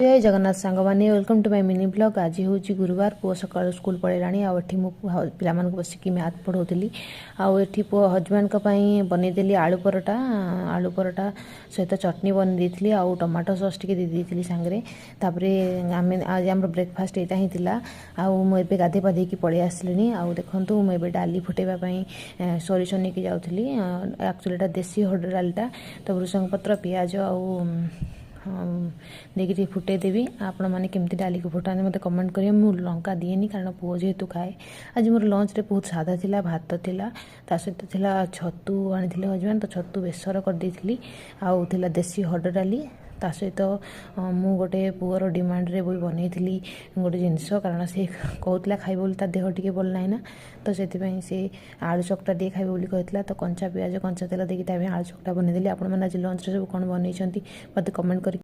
ଜୟ ଜଗନ୍ନାଥ ସାଙ୍ଗମାନେ, welcome to my mini vlog। ଆଜି ହେଉଛି ଗୁରୁବାର। ପୁଅ ସକାଳୁ ସ୍କୁଲ ପଳେଇଲାଣି ଆଉ ଏଠି ମୁଁ ପିଲାମାନଙ୍କୁ ବସିକି ମ୍ୟାଥ୍ ପଢ଼ାଉଥିଲି। ଆଉ ଏଠି ପୁଅ ହଜବେଣ୍ଡଙ୍କ ପାଇଁ ବନେଇଦେଲି ଆଳୁ ପରଟା। ଆଳୁ ପରଟା ସହିତ ଚଟଣି ବନେଇ ଦେଇଥିଲି ଆଉ ଟମାଟୋ ସସ୍ ଟିକେ ଦେଇ ଦେଇଥିଲି ସାଙ୍ଗରେ। ତାପରେ ଆମେ ଆଜି ଆମର ବ୍ରେକଫାଷ୍ଟ ଏଇଟା ହିଁ ଥିଲା। ଆଉ ମୁଁ ଏବେ ଗାଧେଇ ପାଧେଇକି ପଳେଇ ଆସିଲିଣି। ଆଉ ଦେଖନ୍ତୁ, ମୁଁ ଏବେ ଡାଲି ଫୁଟେଇବା ପାଇଁ ସୋରିଷ ନେଇକି ଯାଉଥିଲି। ଆକ୍ଚୁଆଲି ଏଇଟା ଦେଶୀ ହରଡ଼ ଡାଲିଟା ତ, ଭୃସଙ୍ଗ ପତ୍ର, ପିଆଜ ଆଉ ଦେଇକି ଟିକେ ଫୁଟେଇ ଦେବି। ଆପଣମାନେ କେମିତି ଡାଲିକୁ ଫୁଟାନ୍ତି, ମୋତେ କମେଣ୍ଟ କରିବେ। ମୁଁ ଲଙ୍କା ଦିଏନି, କାରଣ ପୁଅ ଯେହେତୁ ଖାଏ। ଆଜି ମୋର ଲଞ୍ଚରେ ବହୁତ ସାଧା ଥିଲା। ଭାତ ଥିଲା, ତା ସହିତ ଥିଲା ଛତୁ ଆଣିଥିଲେ ହଜବେଣ୍ଡ, ତ ଛତୁ ବେସର କରିଦେଇଥିଲି। ଆଉ ଥିଲା ଦେଶୀ ହରଡ଼ ଡାଲି। ତା ସହିତ ମୁଁ ଗୋଟେ ପୁଅର ଡିମାଣ୍ଡରେ ବି ବନେଇଥିଲି ଗୋଟେ ଜିନିଷ, କାରଣ ସେ କହୁଥିଲା ଖାଇବ ବୋଲି। ତା ଦେହ ଟିକେ ଭଲ ନାହିଁ ନା, ତ ସେଥିପାଇଁ ସେ ଆଳୁ ଚକଟା ଟିକେ ଖାଇବ ବୋଲି କହିଥିଲା। ତ କଞ୍ଚା ପିଆଜ, କଞ୍ଚା ତେଲ ଦେଇକି ତା ପାଇଁ ଆଳୁ ଚକଟା ବନେଇଦେଲି। ଆପଣମାନେ ଆଜି ଲଞ୍ଚରେ ସବୁ କ'ଣ ବନେଇଛନ୍ତି, ମୋତେ କମେଣ୍ଟ କରି